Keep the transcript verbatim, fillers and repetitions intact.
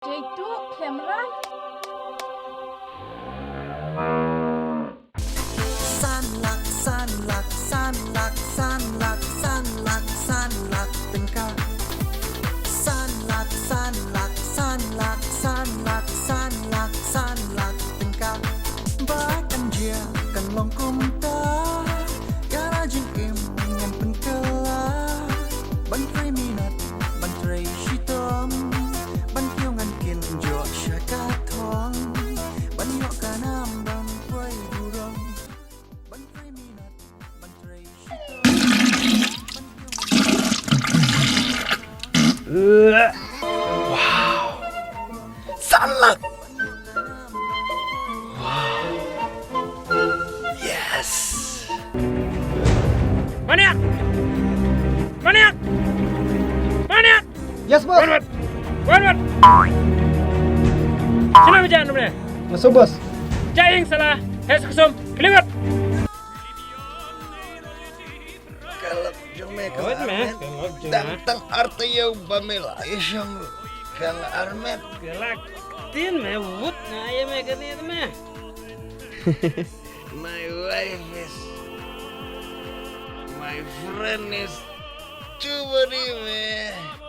Jaitu camera. Sanlak, sanlak, sanlak, sanlak, sanlak, sanlak tyngka. Sanlak, sanlak, sanlak, sanlak, sanlak, sanlak tyngka. Ba kan jia kan long kumta. Ka la jingim ngan pynkylla. Ban trei minot, ban trei shitom. Ban kiew ngan kin joh sha ka thong. Ban ïoh ka nam ban poi burom. Ban trei minot, ban trei shitom. Ban kiew ngan Wow. Sanlak. Wow. Yes. Maniak. Maniak. Maniak. Yes, boss. Wan wat. Wan wat. Sino meja nomor? Masuk, boss. Jaing salah. Hes kusum. Keliwat. Kalap jong me Wait, me. Dang tang arta yow ba me la isham. Kal armet. Galak. Tin me wut na ye me kani me. My wife is my friend is too body me.